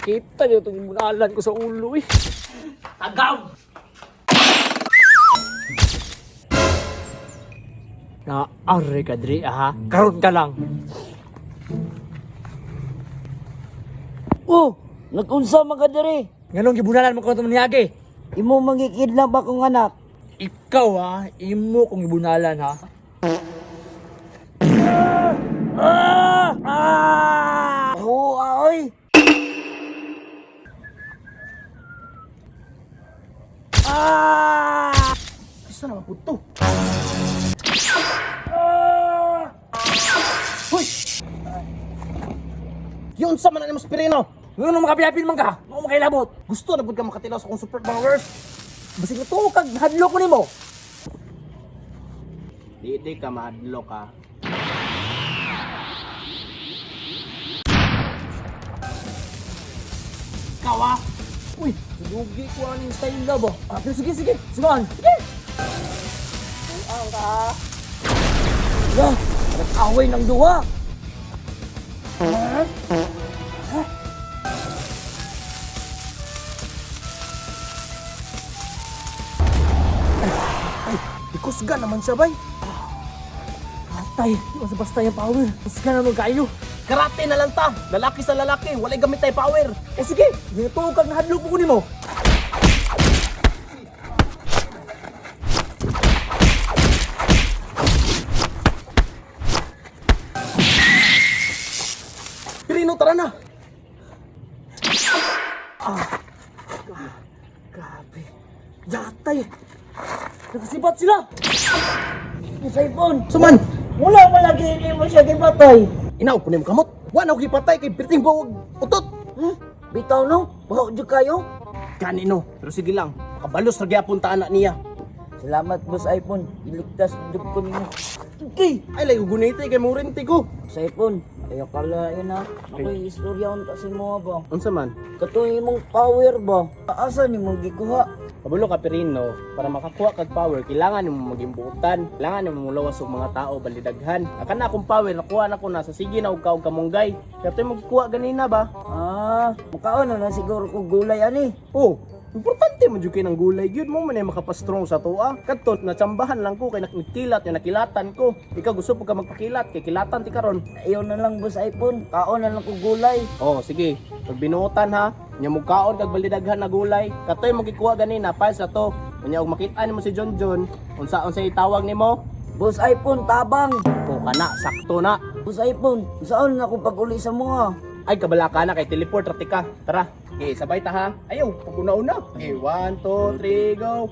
Sakita niyo itong imunalan ko sa ulo eh. Tagaw! Na arre ka diri ah, ha. Karon ka lang. Oh, nagunsa man ka diri. Nganong gibunalan mo ko itong niyagi? Imo mangikidnap akong anak. Ikaw ha, imo kong ibunalan ha. Oo, ah, oy. Isa naman po to. Hoy! Yun sa man na nimo Spirino. Nganong makapiapil man ka? Mo makailabot. Gusto na pud ka makatilaw sa akong superpowers. Basig na tuo kag hadlok ko nimo. Di di ka mahadlok ka. Ikaw ah. Uy, lugi ko aning style na ba? Ah, pero sige, sige. Simaan. Sige. Ang ka. Ya, nag-away ng duha. Ay, ikusga naman siya bay. Atay, di ba sa basta yung power. Mas ka naman kayo. Karate na lang ta. Lalaki sa lalaki, walay gamit tay power. O sige, ginatuo kag nahadlok ko nimo. Pirino, tara na. Grabe. Yatay. Nakasibat sila. Sa iPhone. Suman, Wala man lagi ini mo siya gipatay. inaw ko nimo kamot. Wa na ko gipatay kay pirting bawag utot. Hmm? Bitaw no? Baho jud kayo. Gani no, pero sige lang. Makabalos ra gyapon ta anak niya. Salamat boss iPhone. Iligtas jud ko nimo. Okay, ay lay gunite kay mo rente ko. Sa iPhone, ayaw kala yun ha. Ako'y istorya unta sa mo ba. Unsa man? Katoy imong power ba? Asa nimo gikuha? Kabalo ka Pirino, para makakuha kag power, kailangan nimo maging buotan. Kailangan nimo mulawas og mga tao balidaghan. Akan na akong power, nakuha na ko na sa sige na og kaog kamunggay. Katoy magkuha ganina ba? Ah, mukaon na na siguro ko gulay ani. Oh, importante man jud kay ng gulay gyud mo man ay makapastrong sa tuwa. Kadto natsambahan lang ko kay nakkilat yung nakilatan ko. Ikaw gusto pud ka magpakilat kay kilatan ti karon. Ayaw na lang boss iPhone. Kaon na lang ko gulay. Oh, sige. Pag binuotan ha, nya mo kaon kag balidaghan na gulay. Katoy mo gikuha ganina pa sa to. Unya og makita nimo si John John, unsa unsay itawag nimo? Boss iPhone tabang. O kana, sakto na. Boss iPhone, saan na ako pag-uli sa mga? Ay, kabala ka na kay teleport ra ka. Tara. Okay, sabay ta ha. Ayaw, pag una-una. Okay, 1, 2, 3, go.